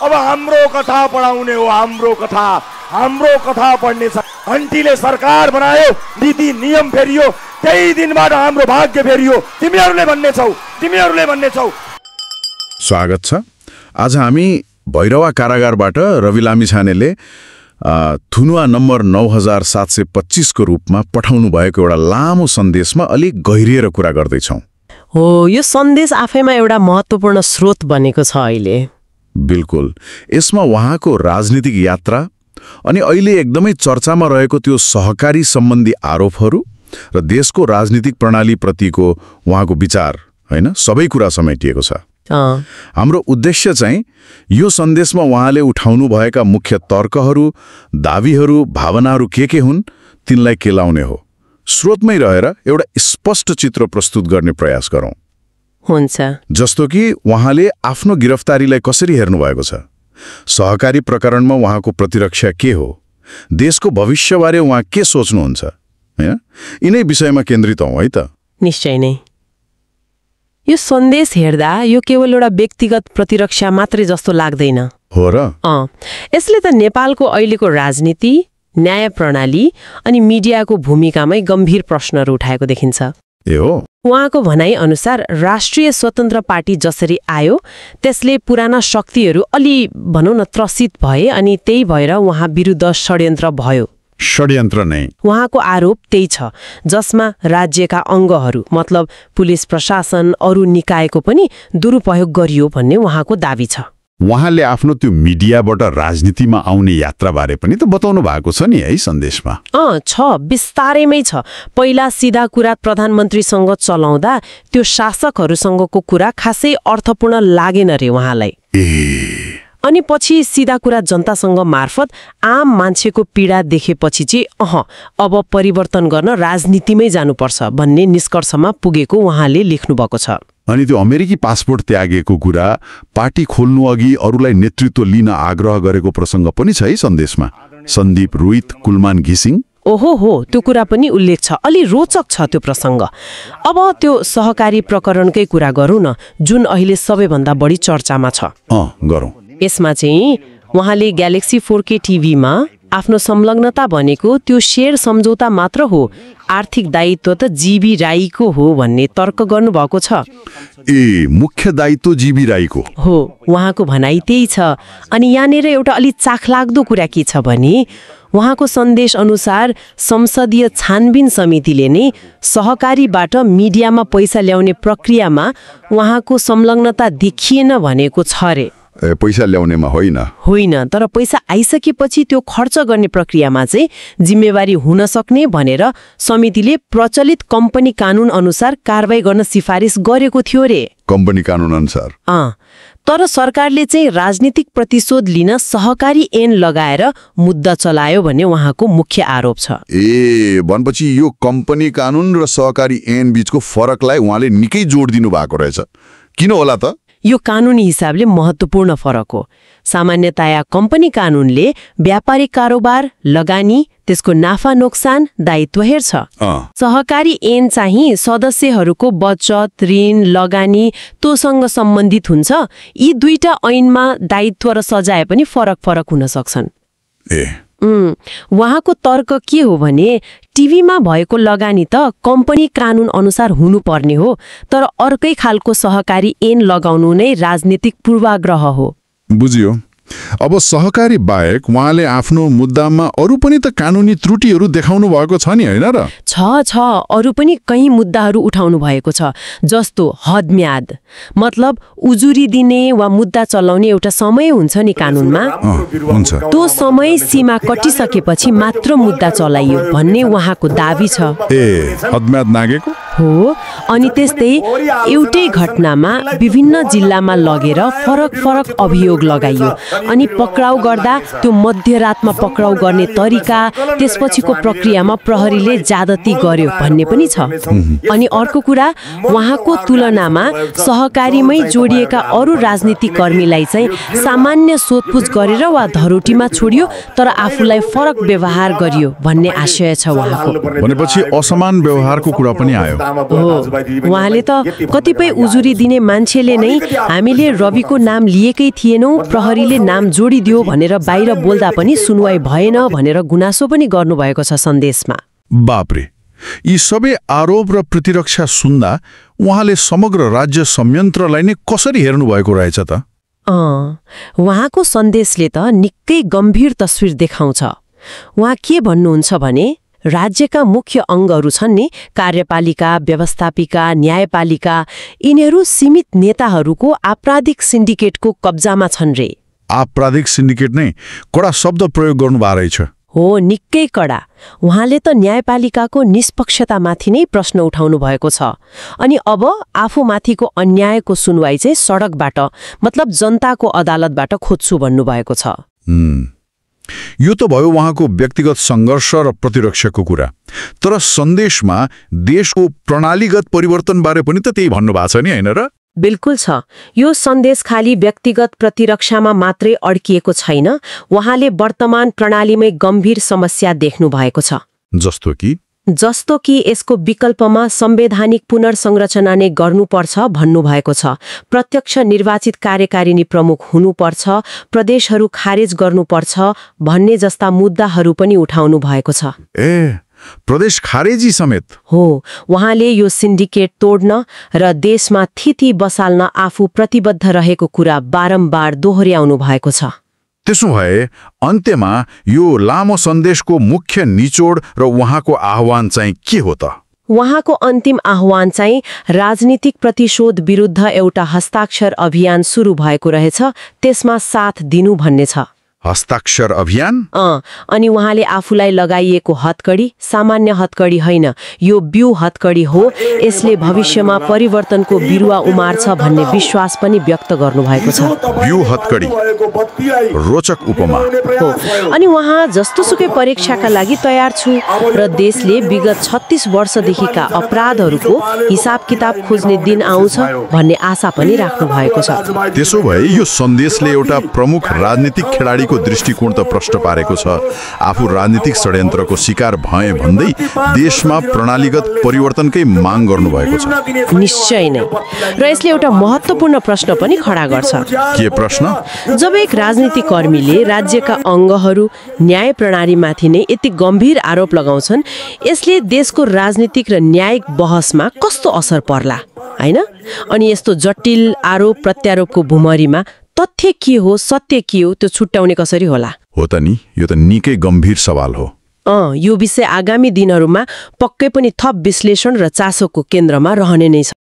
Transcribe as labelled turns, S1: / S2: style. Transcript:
S1: अब हाम्रो कथा पढाउने हो, हाम्रो कथा पढ्ने छ। घन्टीले सरकार बनायो, नीति नियम फेरियो, त्यही दिनबाट हाम्रो भाग्य फेरियो। तिमीहरूले भन्ने छौ।
S2: स्वागत छ। आज हामी भैरवा कारागारबाट रवि लामिछानेले थुनुवा नम्बर 9725 को रूपमा पठाउनु भएको एउटा लामो सन्देशमा अलिक गहिरिएर कुरा गर्दैछौँ।
S3: हो, यो सन्देश आफैमा एउटा महत्त्वपूर्ण स्रोत बनेको छ अहिले।
S2: बिल्कुल। यसमा उहाँको राजनीतिक यात्रा अनि अहिले एकदमै चर्चामा रहेको त्यो सहकारी सम्बन्धी आरोपहरू र देशको राजनीतिक प्रणालीप्रतिको उहाँको विचार, हैन, सबै कुरा समेटिएको छ। हाम्रो उद्देश्य चाहिँ यो सन्देशमा उहाँले उठाउनु भएका मुख्य तर्कहरू, दावीहरू, भावनाहरू के हुन् तिनलाई केलाउने हो। स्रोतमै रहेर एउटा स्पष्ट चित्र प्रस्तुत गर्ने प्रयास गरौँ।
S3: हुन्छ।
S2: जस्तो कि उहाँले आफ्नो गिरफ्तारीलाई कसरी हेर्नु भएको छ, सहकारी प्रकरणमा उहाँको प्रतिरक्षा के हो, देशको भविष्यबारे उहाँ के सोच्नुहुन्छ, हैन, यिनै विषयमा केन्द्रित हौँ है त।
S3: निश्चय नै। यो सन्देश हेर्दा यो केवल एउटा व्यक्तिगत प्रतिरक्षा मात्रै जस्तो लाग्दैन।
S2: हो र?
S3: यसले त नेपालको अहिलेको राजनीति, न्याय प्रणाली अनि मिडियाको भूमिकामै गम्भीर प्रश्नहरू उठाएको देखिन्छ।
S2: ए हो।
S3: उहाँको भनाइ अनुसार राष्ट्रिय स्वतन्त्र पार्टी जसरी आयो त्यसले पुराना शक्तिहरू अलि भनौँ न त्रसित भए अनि त्यही भएर उहाँ विरुद्ध षड्यन्त्र भयो।
S2: षड्यन्त्र नै
S3: उहाँको आरोप त्यही छ, जसमा राज्यका अङ्गहरू मतलब पुलिस प्रशासन अरू निकायको पनि दुरुपयोग गरियो भन्ने उहाँको दावी छ।
S4: उहाँले आफ्नो त्यो मिडियाबाट राजनीतिमा आउने यात्राबारे पनि त बताउनु भएको छ नि है सन्देशमा।
S3: छ, विस्तारैमै छ। पहिला सिधा कुरा प्रधानमन्त्रीसँग चलाउँदा त्यो शासकहरूसँगको कुरा खासै अर्थपूर्ण लागेन रे उहाँलाई। अनि पछि सिधा कुरा जनतासँग मार्फत आम मान्छेको पीडा देखेपछि चाहिँ अब परिवर्तन गर्न राजनीतिमै जानुपर्छ भन्ने निष्कर्षमा पुगेको उहाँले लेख्नु भएको छ।
S4: अनि त्यो अमेरिकी पासपोर्ट त्यागेको कुरा, पार्टी खोल्नु अघि अरूलाई नेतृत्व लिन आग्रह गरेको प्रसङ्ग पनि छ है सन्देशमा। सन्दीप, रोहित, कुलमान घिसिङ।
S3: हो, त्यो कुरा पनि उल्लेख छ। अलि रोचक छ त्यो प्रसङ्ग। अब त्यो सहकारी प्रकरणकै कुरा गरौँ न, जुन अहिले सबैभन्दा बढी चर्चामा छ।
S4: गरौँ।
S3: यसमा चाहिँ उहाँले ग्यालेक्सी 4K टिभीमा आफ्नो संलग्नता भनेको त्यो शेयर सम्झौता मात्र हो, आर्थिक दायित्व त जीबी राईको हो भन्ने तर्क गर्नुभएको छ।
S4: मुख्य दायित्व जीबी राईको
S3: हो, उहाँको भनाइ त्यही छ। अनि यहाँनिर एउटा अलि चाखलाग्दो कुरा के छ भने उहाँको सन्देश अनुसार संसदीय छानबिन समितिले नै सहकारीबाट मिडियामा पैसा ल्याउने प्रक्रियामा उहाँको संलग्नता देखिएन भनेको छ रे।
S4: पैसा ल्याउनेमा होइन,
S3: तर पैसा आइसकेपछि त्यो खर्च गर्ने प्रक्रियामा चाहिँ जिम्मेवारी हुन सक्ने भनेर समितिले प्रचलित कम्पनी कानून अनुसार कारबाही गर्न सिफारिस गरेको थियो रे।
S4: कम्पनी कानून अनुसार?
S3: तर सरकारले चाहिँ राजनीतिक प्रतिशोध लिन सहकारी ऐन लगाएर मुद्दा चलायो भन्ने उहाँको मुख्य आरोप छ।
S4: भनेपछि यो कम्पनी कानून र सहकारी ऐन बीचको फरकलाई उहाँले निकै जोड दिनु भएको रहेछ। किन होला त?
S3: यो कानूनी हिसाबले महत्त्वपूर्ण फरक हो। सामान्यतया कम्पनी कानूनले व्यापारिक कारोबार, लगानी, त्यसको नाफा नोक्सान दायित्व हेर्छ। सहकारी ऐन चाहिँ सदस्यहरूको बचत, ऋण, लगानी तोसँग सम्बन्धित हुन्छ। यी दुईटा ऐनमा दायित्व र सजाय पनि फरक हुन सक्छन्। उहाँको तर्क के हो भने टिभीमा भएको लगानी त कम्पनी कानून अनुसार हुनुपर्ने हो, तर अर्कै खालको सहकारी ऐन लगाउनु नै राजनीतिक पूर्वाग्रह हो।
S4: बुझियो। अब सहकारी बाहेक उहाँले आफ्नो मुद्दामा अरू पनि त कानुनी त्रुटिहरू देखाउनु भएको छ नि, होइन र?
S3: छ, अरू पनि कई मुद्दाहरू उठाउनु भएको छ, जस्तो हदम्याद मतलब उजुरी दिने वा मुद्दा चलाउने एउटा समय हुन्छ नि कानूनमा, त्यो समय सीमा कटिसकेपछि मात्र मुद्दा चलाइयो भन्ने उहाँको दावी छ।
S4: हदम्याद नागेको
S3: हो। अनि त्यस्तै एउटै घटनामा विभिन्न जिल्लामा लगेर फरक अभियोग लगाइयो अनि पक्राउ गर्दा त्यो मध्यरातमा पक्राउ गर्ने तरिका, त्यसपछिको प्रक्रियामा प्रहरीले ज्यादती गर्यो भन्ने पनि छ। अनि अर्को कुरा, उहाँको तुलनामा सहकारीमै जोडिएका अरू राजनीतिक कर्मीलाई चाहिँ सामान्य सोधपुछ गरेर वा धरोटीमा छोडियो तर आफूलाई फरक व्यवहार गरियो भन्ने आशय छ उहाँको।
S4: भनेपछि असमान व्यवहारको कुरा पनि आयो।
S3: उहाँले त कतिपय उजुरी दिने मान्छेले नै हामीले रविको नाम लिएकै थिएनौँ, प्रहरीले नाम जोडिदियो भनेर बाहिर बोल्दा पनि सुनवाई भएन भनेर गुनासो पनि गर्नुभएको छ सन्देशमा।
S4: बाप्रे, यी सबै आरोप र प्रतिरक्षा सुन्दा उहाँले समग्र राज्य संयन्त्रलाई नै कसरी हेर्नुभएको रहेछ त?
S3: उहाँको सन्देशले त निकै गम्भीर तस्विर देखाउँछ। उहाँ के भन्नुहुन्छ भने राज्यका मुख्य अङ्गहरू छन् नि, कार्यपालिका, व्यवस्थापिका, न्यायपालिका, यिनीहरू सीमित नेताहरूको आपराधिक सिन्डिकेटको कब्जामा छन् रे।
S4: आपराधिक सिन्डिकेट नै कडा शब्द प्रयोग गर्नुभएको रहेछ।
S3: हो, निकै कडा। उहाँले त न्यायपालिकाको निष्पक्षतामाथि नै प्रश्न उठाउनु भएको छ। अनि अब आफूमाथिको अन्यायको सुनवाई चाहिँ सडकबाट, मतलब जनताको अदालतबाट खोज्छु भन्नुभएको छ।
S4: यो त भयो उहाँको व्यक्तिगत सङ्घर्ष र प्रतिरक्षाको कुरा, तर सन्देशमा देशको प्रणालीगत परिवर्तनबारे पनि त त्यही भन्नुभएको छ नि, होइन र?
S3: बिल्कुल छ। यो सन्देश खाली व्यक्तिगत प्रतिरक्षामा मात्रै अड्किएको छैन। उहाँले वर्तमान प्रणालीमै गम्भीर समस्या देख्नु भएको छ। जस्तो कि यसको विकल्पमा संवैधानिक पुनर्संरचना नै गर्नुपर्छ भन्नुभएको छ। प्रत्यक्ष निर्वाचित कार्यकारिणी प्रमुख हुनुपर्छ, प्रदेशहरू खारेज गर्नुपर्छ भन्ने जस्ता मुद्दाहरू पनि उठाउनु भएको छ।
S4: प्रदेश खारेजी समेत?
S3: हो, उहाँले यो सिन्डिकेट तोड्न र देशमा स्थिति बसाल्न आफू प्रतिबद्ध रहेको कुरा बारम्बार दोहोर्याउनु भएको छ।
S4: त्यसो भए अन्त्यमा यो लामो सन्देशको मुख्य निचोड र उहाँको आह्वान चाहिँ के हो त?
S3: उहाँको अन्तिम आह्वान चाहिँ राजनीतिक प्रतिशोध विरुद्ध एउटा हस्ताक्षर अभियान सुरु भएको रहेछ, त्यसमा साथ दिनु भन्ने छ।
S4: हस्ताक्षर अभियान?
S3: अनि उहाँले आफूलाई लगाइएको हतकडी सामान्य हतकडी होइन, यो बिउ हतकडी हो, यसले भविष्यमा परिवर्तनको बिरुवा उमार्छ भन्ने विश्वास पनि व्यक्त गर्नुभएको छ।
S4: बिउ हतकडी, रोचक उपमा
S3: हो। अनि उहाँ जस्तोसुकै परीक्षाका लागि तयार छु र देशले विगत 36 वर्षदेखिका अपराधहरूको हिसाब किताब खोज्ने दिन आउँछ भन्ने आशा पनि राख्नु भएको छ।
S4: त्यसो भए यो सन्देशले एउटा प्रमुख राजनीतिक खेलाडी को दृष्टिकोण त प्रश्न पारेको छ। आफू राजनीतिक षड्यन्त्रको शिकार भए भन्दै देशमा प्रणालीगत परिवर्तनकै माग गर्नुभएको छ।
S3: निश्चय नै। र यसले एउटा महत्त्वपूर्ण प्रश्न पनि खडा गर्छ।
S4: के प्रश्न?
S3: जब एक राजनीतिक कर्मीले राज्यका अङ्गहरू, न्याय प्रणालीमाथि नै यति गम्भीर आरोप लगाउँछन्, यसले देशको राजनीतिक र न्यायिक बहसमा कस्तो असर पर्ला, हैन? अनि यस्तो जटिल आरोप प्रत्यारोपको भुमरीमा तथ्य के हो, सत्य के हो, त्यो छुट्याउने कसरी होला?
S4: हो त नि, यो त निकै गम्भीर सवाल हो।
S3: यो विषय आगामी दिनहरूमा पक्कै पनि थप विश्लेषण र चासोको केन्द्रमा रहने नै छ।